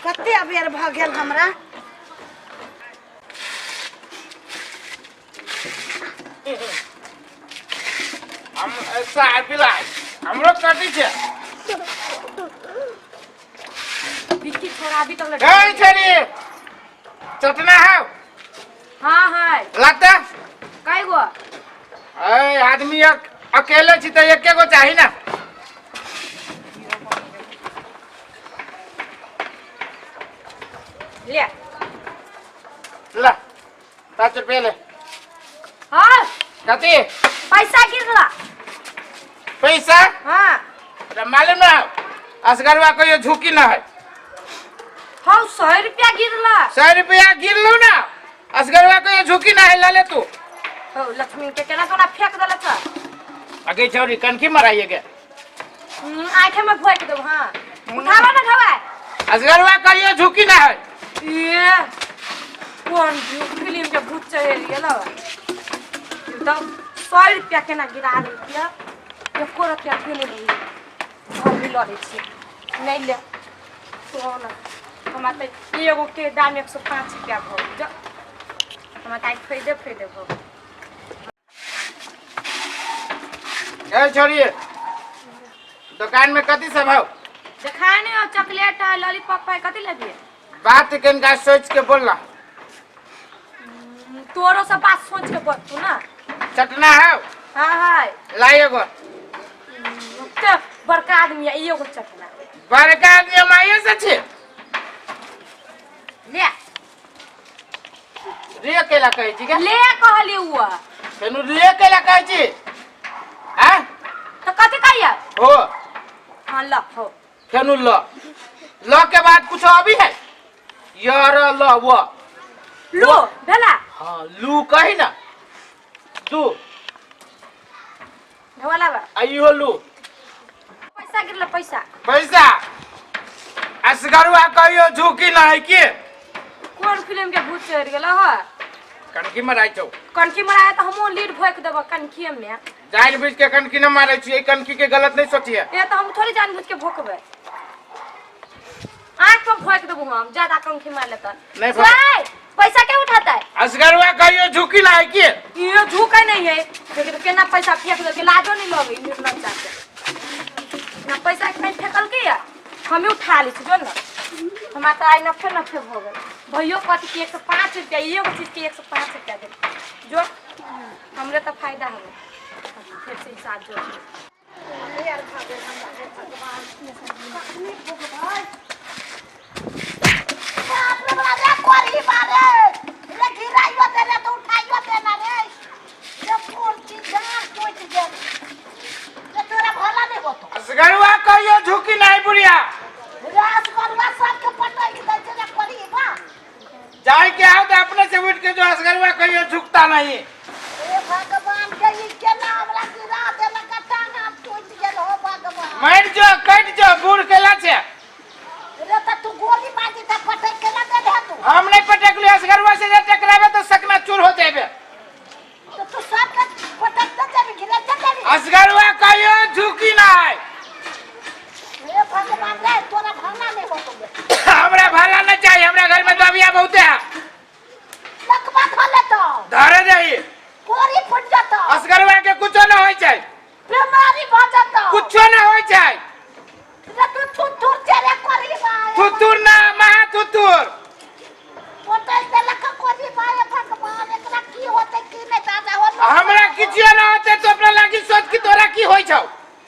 कते अबेर भऽ गेल हमरा। हम ऐसा बिलाइ हमरो कटी छै। बिक्की छोड़ा अभी तक गई छेरी चटना है। हाँ है। लगता। कई गो? ए आदमी अकेले छी तऽ एके गो चाही ना। ले। ला 5 रुपया ले। हाँ। कथी? पैसा गिर गला। पैसा? हाँ। तोरा मालूम ना असगरवा कहियो झुकी ना है। हाँ 100 रुपया गिरला। 100 रुपया गिरलू ना असगरवा कहियो झुकी ना है ला ले तू। हो लक्ष्मी के केना कोना फेंक देलक छ। अगे छौरी कनखी मराइए के। आंखे में भोक देब। हाँ उठावा ना ढवाय। असगरवा कहियो झुकी ना है। ये कौन फिल्म के भूत चढ़ गेल एकदम। 100 रुपया केना गिरा देलकै? एको रुपया क्यों नहीं ली? हम भी लड़ै छी नहीं ले तो ना हमरा तऽ एगो के दाम 105 रुपया भऽ गेल। जा हमरा तऽ आइ फायदे फायदे भऽ गेल। ए छोरी दुकान में कथी सब हौ? देखा नहीं हो चॉकलेट है लॉलीपॉप है कथी लेबिए? बात कनिका सोच के बोल ना। तोरो सब बात सोच के बोल तू ना। चटना है? हाँ है। लाई एगो। ते बड़का आदमी है एगो चटना। बड़का आदमी हम आइए से छी। ले। रे केला कहै छी के? ले कहली हुआ। तेनु रे केला कहै छी? हैं? तो कथी कहिया? हो। हाँ ल हो। फेनु ल ल के बाद कुछ अभी है यार ल वो लो भेला। हाँ लू कही ना तू। ढोला बा। आइयो लू। पैसा गिरल पैसा। पैसा असगरुआ कहियो झुकी ना है के? कौन फिल्म के भूत चढ़ गेल ह? कनखी मराइ छौ। कनखी मराय तऽ हमहूँ लीड भोक देब कनखी में। जान बुझ के कनखी न मारै छी, कनखी के गलत नहीं सोचिए। ए तऽ हम थोड़ी जान बुझ के भोकबै, आँख पर भोक देबू हम ज्यादा कनखी मार लेता। नहीं। पैसा के उठाता है? असगरुआ कहियो झुकी ना है के? ये झुके नहीं है लेकिन केना पैसा फेंक देलकै लाजो नहीं लगे निर्लज्जा के ना पैसा कहीं फेंकल के या हमें उठा ली जो ना। हमरा तऽ आइ नफे नफे भऽ गेल। भैयो कहती कि 105 रुपया एगो चीज के 105 रुपया दे जो हमरे तऽ फायदा हवे। फेर से हिसाब जोड़। बाप रे बाप रे कोरी बारे रे गिराइयो दे रे तो उठाइयो दे ना रे रे कुर्सी जान टूट गेल रे तोरा भला नहीं होतो। असगरुआ कहियो झुकी ना है बुढ़िया। रास करवा सबके पटक दै छै रे कोरी बा। जाय के आओ तो अपने से उठ के जो असगरुआ कहियो झुकता नहीं। ए भगवान के ई केना हमरा गिरा देलक टांग टूट गेल हो भगवान। मर जो कट जो बूढ़ केला छे। रे त तू गोली मारी त पटक के ना दे दे तू। हम नहीं पटकलियो असगरुआ से जे टकराबे तो सकना चूर हो जाबे। तो तू सबके पटक दे जाबी गिरा दे जाबी। असगरुआ कहियो झुकी ना है। हे भगवान रे तोरा भला नहीं होतो बे। हमरा भला नहीं चाहिए, हमरा घर में दबिया बहुते है। लकवा धो लेतो। धरे दही। कोरी फुट जतो। असगरुआ के कुछो न होय छै। बीमारी भ जतो। कुछो न होय छै। रे तू थुथुर छे रे कोरी बा। थुथुर ना महा थुथुर। पटक देलक कोरी बा हे भगवान एकरा की होते की नहीं दादा हो। हमरा किछो न होते तो अपना लागी सोच की तोरा की होय छौ।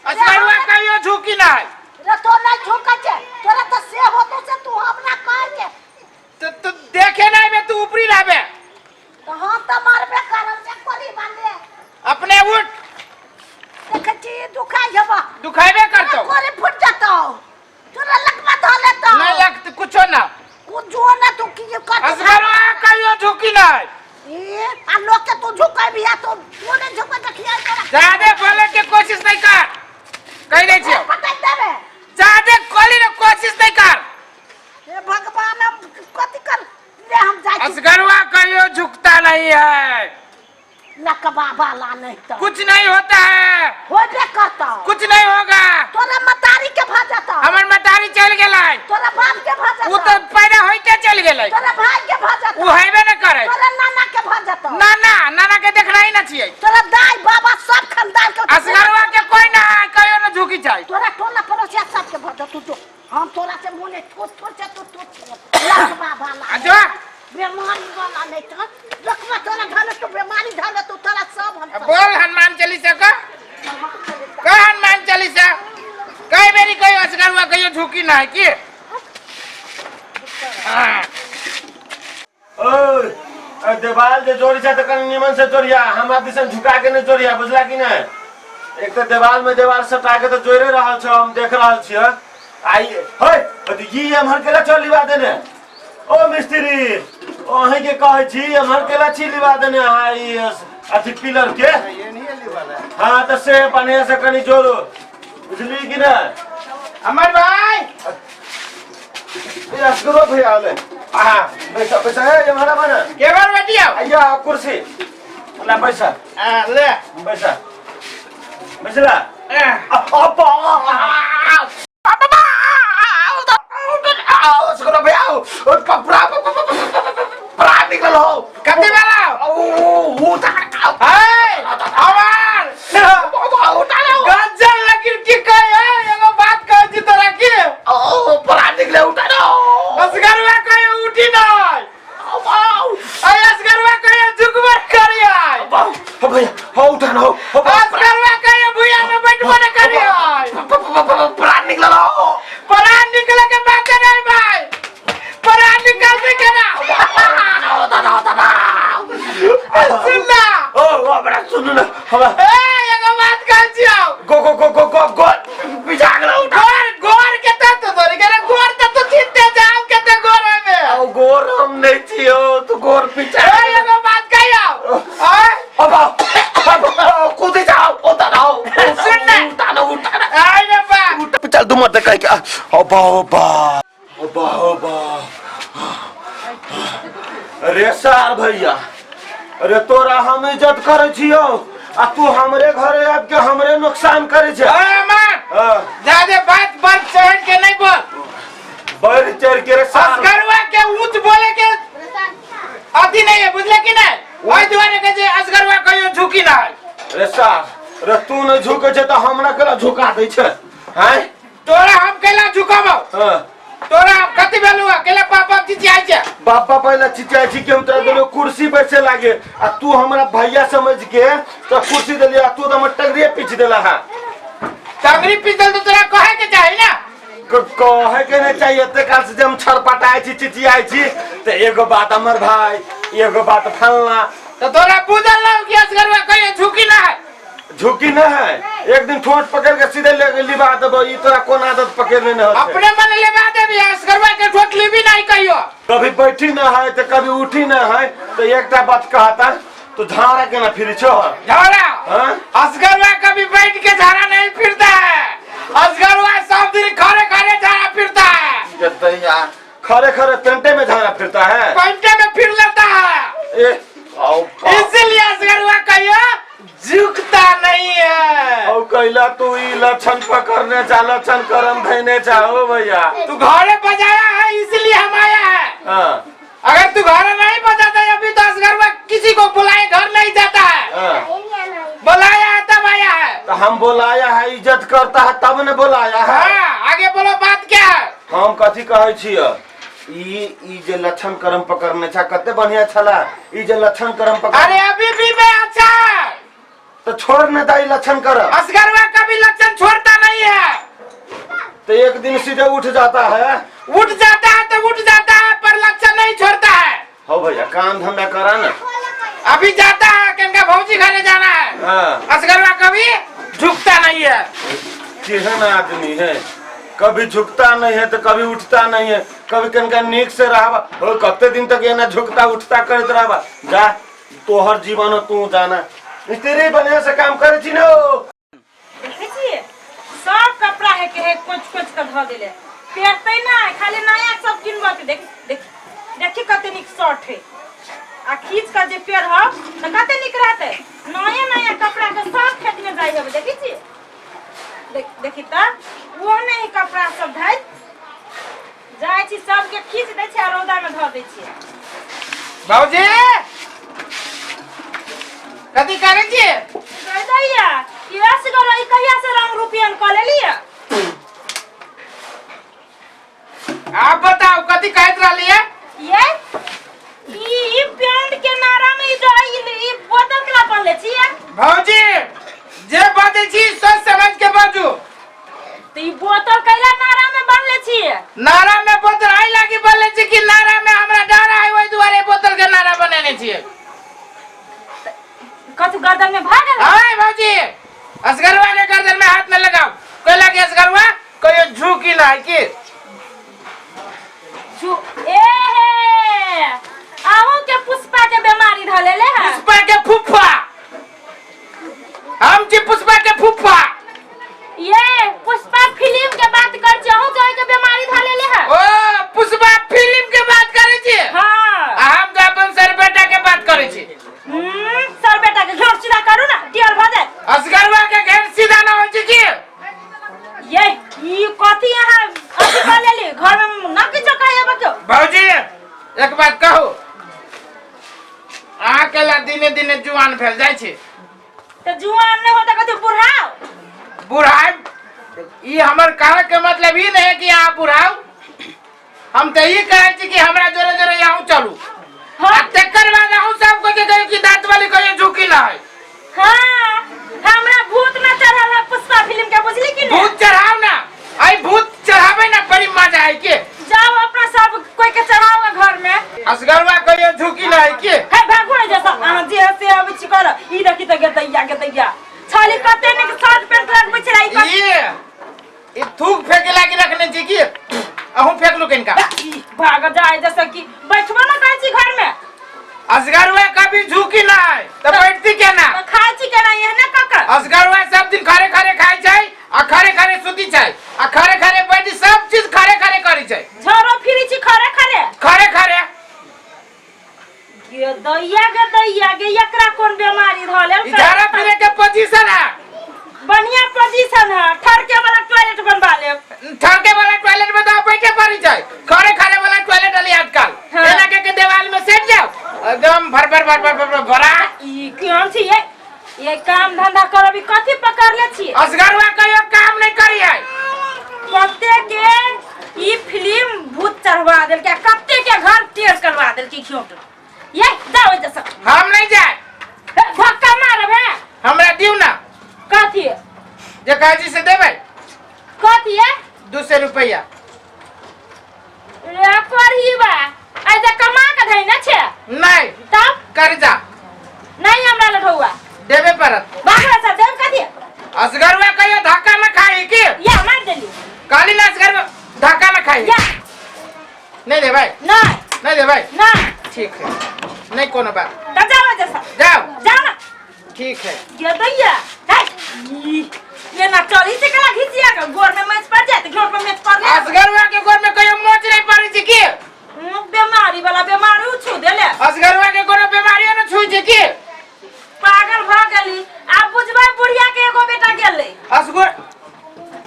असगरुआ कहियो झुकी ना है। रे तो नहीं झुकै छै तोरा तो से होतो से तू हमरा कह के। तो तू देखे ना बे तू ऊपरी रहबे। तो हम तो मारबे करब से कोरी बांधे। अपने उठ। देखे छी दुखाइ हेबा। दुखाइबे करतो। कोरी फुट जतो तोरा लकवा धऽ लेतो। नहीं लगत कुछो ना। कुछो ना तू की कर। असगरुआ कहियो झुकी ना है। ए आ लोग के तू झुकै भी आ तू तू नहीं झुकै देखिए तोरा। ज्यादा बोले के कोशिश नहीं कर कह दे छियो। पटक देबे। ज्यादा कोली ने कोशिश नहीं कर। हे भगवान हम कथी कर ले हम जाइ छी। असगरुआ कहियो झुकता नहीं है। लकवा वाला नहीं तो कुछ नहीं होता है। होबे करतो। कुछ नहीं होगा। तोरा मतारी के भ जतो। हमर मतारी चल गेलै। तोरा बाप के भ जतो। उ तो चल गेलै। तोरा भाई के भ जतौ। उ हेबे न करै। तोरा नाना के भ जतौ। ना ना, नाना के देखना ही ना छियै। तोरा दाई बाबा सब खानदान के। असगरवा के कोई ना है, कहियो न झुकी छै। तोरा टोला पड़ोसिया सब के भ जतौ। जो हम तोरा से मुने ठोस ठोस से तू तू लखवा वाला। आ जो। बीमारी वाला नहीं तो रखवा तोरा घर तो बीमारी धर तो तोरा सब हम बोल हनुमान चालीसा का, कह हनुमान चालीसा कई बेरी कहियो असगरवा कहियो झुकी ना है की। हाँ। ओए देवाल जे जोड़ी छै तऽ कनि निमन से जोड़िया, हमरा दिसन झुका के नहि जोड़िया, बुझला कि नहि? एक तऽ देवाल में देवाल सटा के तऽ जोड़े रहल छौ, हम देख रहल छियै। आई हे अथी ई एम्हर केला चल लिवा देने। ओ मिस्त्री, ओ अहीं के कहै छी, एम्हर केला छी लिवा देने अहाँ ई अथी पिलर के। हाँ तऽ से बढ़िया से कनि जोड़ू, बुझली कि नहि? अमर भाई ए असगरो भैया आले। आ बैसा बैसा, ए एम्हर आबऽ ने। केवर बेटिया आइया कुर्सी ला, बैसा। आ, ले। बैसा बैसला। अब्बा कथी वाला ए अमर गजल, लेकिन की कहे, एगो बात कहै छी तोरा की, असगरवा कहियो उठी नहीं, अरे असगरवा कहियो झुकबे करी आय। असगरवा कहियो भुइया में बैठबो न करी आय। प्राण निकले के बात नहीं भाई, प्राण निकल दे के ना। सुन ना, ए एगो बात कहै छियौ। गो गो गो गो गो गो गोर गोर के त तो तोरी के गोर त तू चिंते जाम के ते गोर हमे। गोर हम नहीं छियो, तू गोर पीछा। ए एगो बात कहियौ आय। कूदे जाओ, ओ दादा। सुन ना, आय रे बा। चल दू मत कह के अबा अबा अबा अबा। अरे सार भैया, अरे तोरा हम इज्जत करे छियो आ तू हमरे घरे आबि के हमरे नुकसान करे छै। ए अमर। हाँ, ज्यादे बात बढ़ चढ़ के नहीं बोल। बढ़ चढ़ के रे सार। असगरवा के ऊंच बोले के अथी नहीं है, बुझले कि नहीं? ओहि दुआरे के जे असगरवा कहियो झुकी ना है। रे सार, रे तू नहीं झुके छै तऽ हमरा केला झुका दै छै हैं? तोरा हम केला झुकाबो? हाँ। तोरा हम कथी भेलु है? केला बाप बाप चिचियाइ छै? बाप बाप पहले चिचियाइ छी कि हम तोरा देलियो कुर्सी बैसे लागे आ तू हमरा भैया समझ के तो कुर्सी देलियो आ तू तो हमर टंगरिये पीछ देला हा। टंगरी पीसल तो तोरा कहे के चाही ना। कहे के नहीं चाहिए? एते काल से जे हम छरपटाइ छी चिचियाइ छी तऽ एगो बात हमर भाई, एगो बात फलना। तो तोरा बुझल ना कि असगरवा कहियो झुकी ना है। झुकी न है, एक दिन ठोंठ पकड़ के सीधे ले लिबा देबो। ई तोरा कोन आदत पकड़ लेने हो? अपने मन लेबा देबी, असगरवा के ठोक लेबी नहीं कहियो। कभी बैठी न है तो कभी उठी न है, तो एकटा बात कहता, तो झाड़ा केना फिरी छो? झाड़ा? हाँ? असगरवा कभी बैठ के झाड़ा नहीं फिरता है, असगरवा सब दिन खड़े खड़े झाड़ा फिरता है। जतैया खड़े खड़े पेंटे में झाड़ा फिरता है? पेंटे में फिर लेता है। ए आओ बा। इसीलिए असगरवा कहियो झुकता नहीं है। औ कैला तू ई लक्षण पकड़ने जा, लक्षण करम धैने जा हो भैया। तू घरे बजाया है इसलिए हम आया है। हाँ। अगर तू घर नहीं बजाता अभी तो असगरवा किसी को बुलाए घर नहीं जाता है। हाँ। बुलाया है तब आया है। तो हम बुलाया है, इज्जत करता है तब ने बुलाया है। हाँ, आगे बोलो, बात क्या है? हम कथी कहै छियै, ई ई जे लक्षण करम पकड़ने छा, कते बढ़िया छला ई जे लक्षण करम पकड़। अरे अभी भी मैं अच्छा है। तो छोड़ न दाई लक्षण कर। असगरवा कभी लक्षण छोड़ता नहीं है। तो एक दिन सीधे उठ जाता है। उठ जाता है तो उठ जाता है, पर लक्षण नहीं छोड़ता है। हो भैया, काम धंधा करा ना। अभी जाता है, किनका भौजी घरे जाना है। हाँ। असगरवा कभी झुकता नहीं है। केहन आदमी है, कभी झुकता नहीं है तो कभी उठता नहीं है, कभी कनका नीक से रहबा हो, कते दिन तक एना झुकता उठता करत रहबा? जा, तोहर जीवन हो, तू जाना। मिस्त्री बढ़िया से काम करे छी न। देखै छियै, सब कपड़ा है के है कोच कोच के धऽ देले, पेरतै ना, खाली नया सब किनबऽ के। देख देख देखी कते नीक शर्ट है, आ खींच के जे पेरहब तऽ कते नीक रहतै। नया नया कपड़ा के सब खेत में जाइ हेबै। देखै छियै, देख देखी तऽ ओ नहीं कपड़ा सब धैत जाइ छी, सबके खींच दै छै आ रौदा में। में धऽ दै छियै। बाबूजी कथी करै छियै? कह दैया ई असगर ई कहिया से रंग रुपियन कऽ लेलियै? आप बताउ कथी कहैत रहलियै? ये ई पैंट के नारा में ई जो ई ई बोतल केला बनले छियै? भौजी जे बाजै छी सोच समझ के बाजू। तो ई बोतल कैला नारा में बनले छियै? नारा में बोतल आइ लागी बनले छी कि नारा में हमरा डर है, ओहि दुआरे बोतल के नारा बनेने छियै। कथु गर्दन में भऽ गेल? हाय भौजी, असगरवा के गर्दन में हाथ न लगाओ। कैला कि असगरवा कहियो झुकी ना है की ए हे, अहूँ के पुष्पा के बीमारी धऽ लेले है। पुष्पा के फुफा हम छी, पुष्पा के फुफा। ये पुष्पा फिल्म के बात कर छी, अहूँ के ओहि के बीमारी धऽ लेले है। ओ पुष्पा फिल्म के बात करै छी? हाँ। आ हम तऽ अपन सर बेटा के बात करै छी। सर बेटा के घेर सीधा करू ना, टेढ़ भऽ जाए। असगरवा के घेर सीधा ना होइ छै की? ये ई कथी अहाँ अथी कऽ लेली घर में ना किछो कहैया बच्चो? भौजी एक बात कहू, अहाँ के ला दिने दिने जुआन भेल जाइ छै। तऽ जुआन नहि हो तऽ कथी बुढ़ाओ? बुढ़ाइ ई हमर कहे के मतलब ई नहीं है कि अहाँ बुढ़ाउ, हम तऽ ई कहै छी कि हमरा जोरे जोरे अहूँ चलू। हाँ। आ तकर बाद अहूँ सब के कहियो कि दांत वाली कहियो झुकी ना है। हाँ, हमरा भूत न चढ़ल है पुष्पा फिल्म के, बुझली कि नहीं? भूत चढ़ाओ ना, आई भूत चढ़ावे ना बड़ी मजा आई के। जाओ अपना सब कोई के चढ़ाओ घर में। असगरवा कहियो झुकी ना है के। हे भागो ना जैसा अहाँ जे से अबै छी कर ई देखी तऽ गेतैया गेतैया छाली कते नीक शर्ट पैंट लगबै छै ई ये ई थूक फेंके लागी रखने छी की? अहूँ फेंकलू कनिका। ई भाग जाए जैसा कि बैठबो ना कहै छी घर में। असगरवा कभी झुकी ना है तऽ बैठती केना? तऽ खाइ छी केना एहने कऽ कऽ? असगरवा सब दिन खरे खरे खाइ छै आ खरे खरे सुती छै आ खरे खरे बैठी, सब चीज खरे खरे करै छै। झरो फिरै छी खरे खरे? खरे खरे। गे दैया गे दैया गे, एकरा कोन बीमारी धऽ लेल? ई झाड़ा फिरे के पोजीशन है। बढ़िया पोजीशन है, ठरके वाला टॉयलेट बनवा लेब। ठरके वाला टॉयलेट में तो बैठे पड़ी छै, खरे खरे वाला टॉयलेट अली आजकल। हाँ। एना के के देवाल में सेट जाओ एकदम भर भर भर भर भर भरा। ई केहन छी ये काम धंधा करबी कथी पकड़ले छी? असगरवा कहियो काम नहीं करी है। कते के ई फिल्म भूत चढ़वा देलकै, कते के घर टेढ़ करवा देलकै घियोट। ये जाओ एतऽ से। हम नहीं जाए। हे, धक्का मारब है। हमरा दिउ ना। कथी? जे कहै छी से देबै। कथी है? 200 रुपैआ। रे करही बा, आइ तऽ कमा के धैने छै। नहीं। तब? कर्जा। नहीं हमरा लठौआ। देबे पड़त। बाबरा साहब देब कथी? असगरवा कहियो धक्का न खाई की? या मार देली। कहली ना असगरवा धक्का न खाई। या। नहीं देबै? नहीं। नहीं देबै? नहीं। ठीक है, नहीं कोनो बात। तऽ जाओ जैसा। जाओ। जाओ ना। ठीक है। ये दैया है ये ना चली से कला घिसिया के गोर में मैच पड़ जाए तो गोर में मैच पड़ ले। असगरवा के गोर में कहियो मोच नहीं पड़ै छै की? बीमारी वाला बीमारी छू देले। असगरवा के कोनो बीमारी न छुई छै की? पागल भ गेली आब बुझबै, बुढ़िया के एगो बेटा गेलै। असगर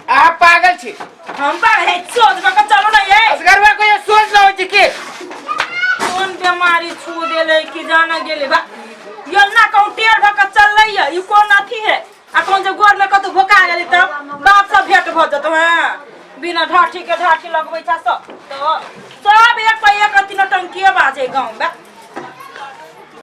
अहाँ पागल छी। हम पागल है, सोच के चलू ना ये। असगरवा कहियो सोच न होइ छै की? कोन बीमारी छू देले कि जाना गेले बा, यो ना कहूँ टेढ़ भ के चललै है, ई कोन अथी है? आ कोन जे गोर में कतौ भोका गेली तब बाप सब भेंट भ जेतौ। हाँ, बिना ढाठी के ढाठी लगबै छ सब, तो सब एक पर एक अथी नौटंकीए बाजे गाँव में।